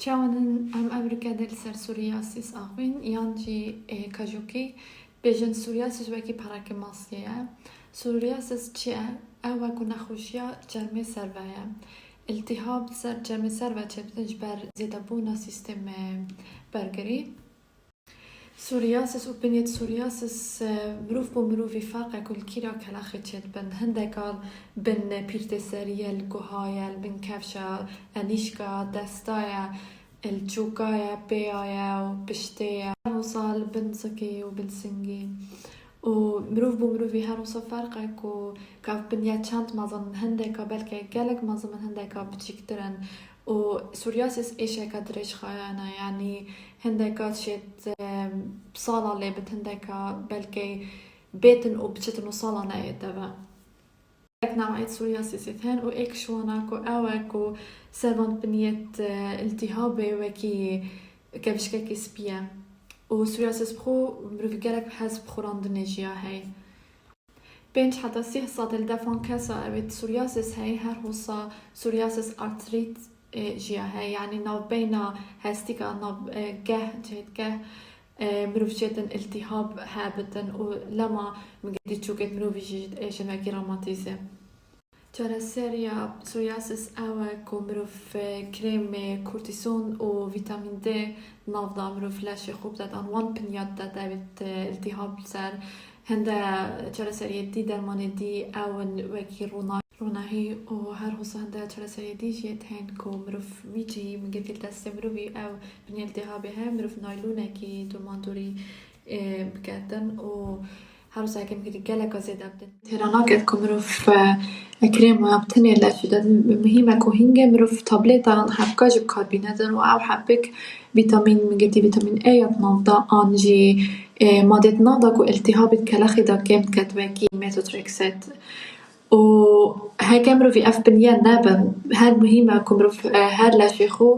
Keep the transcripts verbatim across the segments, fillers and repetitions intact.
Çawanin em evrike de li ser psoriasis axivîn yan jî, e, kajokî bêjin psoriasis wekî perekê masiyê ye. Psoriasis çi ye? Ew wekû nexweşiya çermê ser ve ye. Îltîhab ser çermê ser ve çêdikin ji ber zêdebûna sîstemê bergirî. Psoriasis û pinyê psoriasis, e, mirov bo mirovî ferq e ku li kîra kelexê çêdibin. Hindeka bin pîrtê serî ye, li guha ye, li bin kevşa, enîşka, desta ye, li çoka ye, pêya ye û piştê ye. Her wisa li bin zikê û bin singî. Û mirov bo mirovî her wisa ferq e ku gav pinya çend mezin in, hindeka belke gelek mezin in, hindeka biçîktir in. Û psoriasis êşeka dirêjxayan e, yanî hindeka çêt, e, sala lê bit, hindeka belkê bêtin û biçitin û sala neyê te ve. Êk newayê psoriasisê tên û êk ji wana ku ew e ku ser van pinyêt, e, îltîhabê wekî kevişkekî spî ye. Û psoriasis bi xwe mirovî gelek hez bi xurandinê jî ya heye. Pênc heta sîh sedî li devan kesa evê psoriasis heye, her wisa psoriasis artrit, e, jî ya heye. Yanî navbeyna hestîka nav, e, geh, cihêtgeh, e, mirov çêtin îltîhab hebitin û lema min gotî çokêt mirovî jî diêşin wekî romatîzê. Çareseriya psoriasis ew e ku mirov, e, krêmê kortîson û vîtamîn D nav da, mirov leşê xwe bide dan wan pinya de devêt, e, îltîhab li ser. Hinde çareseriyê dî, dermanê dî ew in wekî rûna-, rûnahî û her wisa hinde çareseriyê dî jî tên ku mirov vî cihî min gotî li destê mirovî ew pinya îltîhabê heye, mirov naylonekî domandorî, e, biketin û her wisa heke min gotî geleka zêde bidin. Têra naket ku mirov, e, krêma bi tenê leşê de, muhîm e ku hingê mirov tablêta hebka jî bi kar bînetin û ew hebik vîtamîn, min gotî vîtamîn E ya di nav da an jî, e, madê di nav da ku îltîhabê di kelexê de kêm diket wekî methotrexate. Û heke mirovî ev pinya nebin, her muhîm e ku mirov, e, her leşê xwe,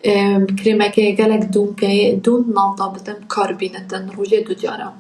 e, krêmekê gelek dûnkeyê dûn nav da bidin, bi kar bînitin rojê du cara.